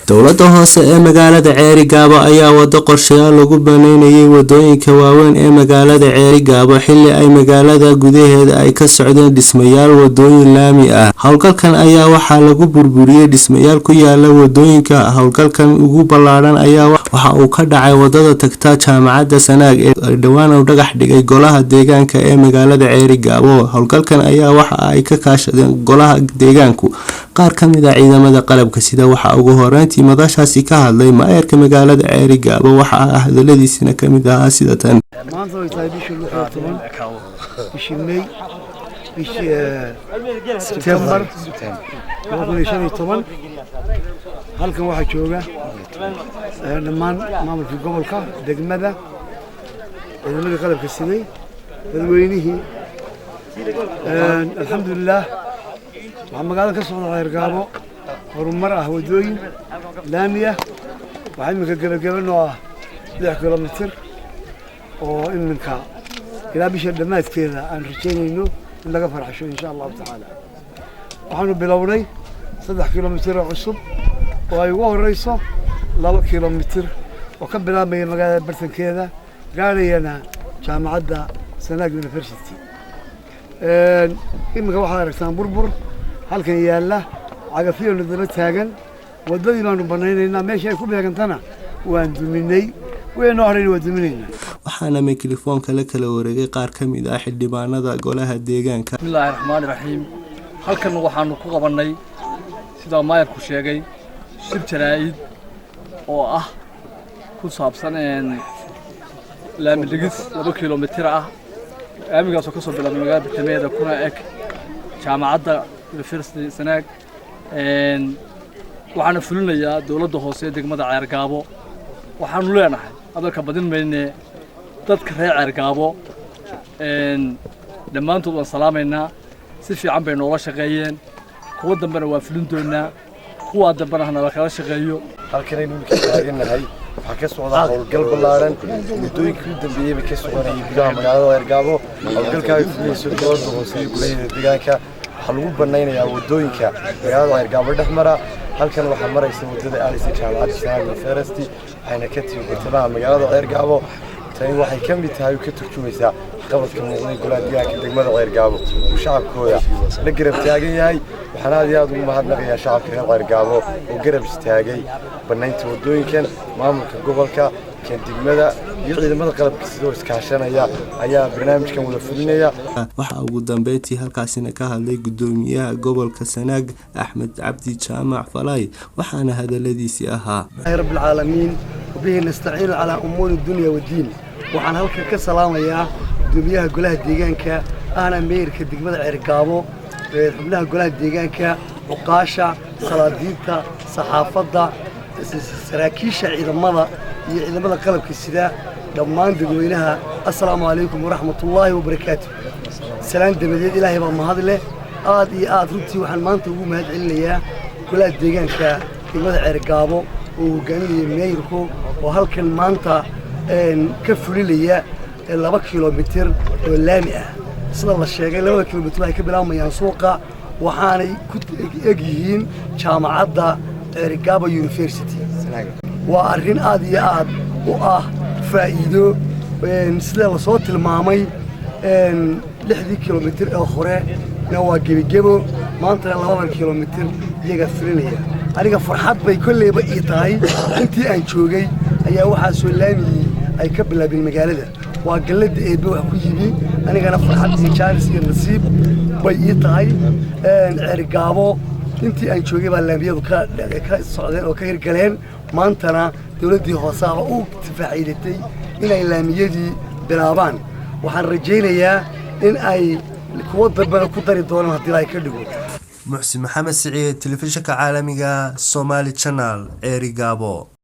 Dowladda hoose ee magaalada Ceerigaabo ayaa wado qorshayaal lagu baneynayay wadooyinka waaweyn ee magaalada Ceerigaabo, xilli ay magaalada gudaheeda ay ka socdeen dhismayaal wadooyin laami ah. Howlgalkan ayaa waxaa lagu burburiyay dhismayaal ku yaala wadooyinka. Howlgalkan ugu ballaaran ayaa waxa uu ka dhacay wadada tagta Jaamacadda Sanaag ee dhowaan uu dhagax dhigay golaha deegaanka ee magaalada Ceerigaabo. Howlgalkan ayaa waxa ay ka kaashadeen golaha deegaanku qaar ka mid ah ciidamada qalabka sida. Waxaa ugu horeyntii madashaasi ka hadlay maayarka magaalada Ceerigaabo, waxaa hadaladiisina kamid ahaa sida tan. Maanta way tahay bishii 16, bishii May, bishii Sebtembar 2015. Halkan waxaa jooga dhammaan maamulkii gobolka, degmada, ciidamadii qalabka siday, dadweynihii. Alxamdulilaah, waxaa magaalada ka socda Ceergaabo horumar ah, wadooyin laami ah. Waxaa iminka gebageba noo ah 6 kilomitir oo iminka ilaa bisha dhammaadkeeda aan rajaynayno in laga farxasho, insha Allahu tacaala. Waxaanu bilownay 3 kilomitir oo cusub, oo ay ugu horeyso 2 kilomitir oo ka bilaabmaya magaalada bartankeeda, gaadhayana jaamacadda Sanaag University. Iminka waxaad aragtaan burbur halkan yaalla, cagafyonu daba taagan. Waddadii baanu banaynaynaa, meeshii ay ku beegantana waan duminay, wixii noo horeyna waa duminaynaa. Waxaana mikrofoonka la kala wareegay qaar ka mid ah xildhibaanada golaha deegaanka. Bismillaahi raxmaani raxiim. Halkan waxaanu ku qabannay, sidaa maayarku sheegay, shir jaraa'id oo ah ku saabsan laami dhigis 2 kilomitir ah, laamigaasoo ka soo bilaabmay magaalada bartamaheeda kuna eg jaamacadda University Sanaag. Waxaana fulinayaa dowladda hoose ee degmada Ceergaabo. Waxaanu leenahay, hadalka badin mayne, dadka reer Ceergaabo dhammaantood waan salaamaynaa. Si fiican bay noola shaqeeyeen. Kuwa dambena waan fulin doonaa, kuwaa dambena hanala kala shaqeeyo. Halkanaynu iminka taagannahay waxaa ka socda howlgal ballaaran, muddooyinkii u dambeeyeyba ka soconayay gudaha magaalada Ceergaabo. Howlgalka ay fulinayso dowladda hoose iyo golaheeda deegaanka waxaa lagu banaynayaa waddooyinka magaalada Ceergaabo dhex mara. Halkan waxaa maraysa waddada aadaysa jaamacadda Sanaag University, waxayna ka timi bartamaha magaalada Ceergaabo. Tani waxay ka mid tahay oo ka turjumaysaa qabadka muuqday golaha deegaanka degmada Ceergaabo uu shacabkooda la garab taagan yahay. Waxaan aad iyo aad ugu mahadnaqayaa shacabka reer Ceergaabo oo garab istaagay bannaynta waddooyinkan. Maamulka gobolka, kan degmada iyo ciidamada qalabka sidoo iskaashanaya ayaa barnaamijkan wada fulinaya. Waxaa ugu dambeyntii halkaasina ka hadlay gudoomiyaha gobolka Sanaag, Axmed Cabdi Jaamac Falay, waxaana hadaladiisii ahaa: رب العالمين وبه نستعين على أمور الدنيا والدين. Waxaan halkan ka salaamayaa gudoomiyaha golaha deegaanka ahna meeyarka degmada Ceergaabo, xubnaha golaha deegaanka, cuqaasha, salaadiinta, saxaafadda, saraakiisha ciidamada iyo ciidamada qalabka sida, dhammaan dadweynaha. Assalaamu calaykum waraxmatullaahi wabarakaatu. Salaan dabadeed, Ilaahay baa mahad leh. Aad iyo aad runtii waxaan maanta ugu mahad celinayaa golaha deegaanka degmada Ceergaabo oo hogaaminaya meeyarku, oo halkan maanta ka fulinaya 2 kilomitir oo laami ah. Sida la sheegay, 2da kilomitir waxay ka bilaabmayaan suuqa, waxaanay ku eg yihiin jaamacadda Ceerigaabo University. Waa arrin aad iyo aad u ah faa'iido. Sida lasoo tilmaamay, 6dii kilomitir ee hore na waa gebigebo, maantana 2dan kilomitir iyagaa fulinaya. Aniga farxad bay kolleyba ii tahay. Intii aan joogay ayaa waxaasoo laamigii ay ka bilaabeen magaalada. Waa galladda Eebbe wax ku yimi. Anigana farxad iyo jaanis iyo nasiib bay ii tahay. Ceerigaabo intii aan joogay baa laamiyadu ka socdeen oo ka hirgaleen. Maantana dawladdii hoosaaba u faa'iidatay inay laamiyadii bilaabaan. Waxaan rajaynayaa in ay kuwo dambena ku dari doonaan haddii ay ka dhigo. Muxsin Maxamed Siciid, telefishinka caalamiga Somali Channel, Ceerigaabo.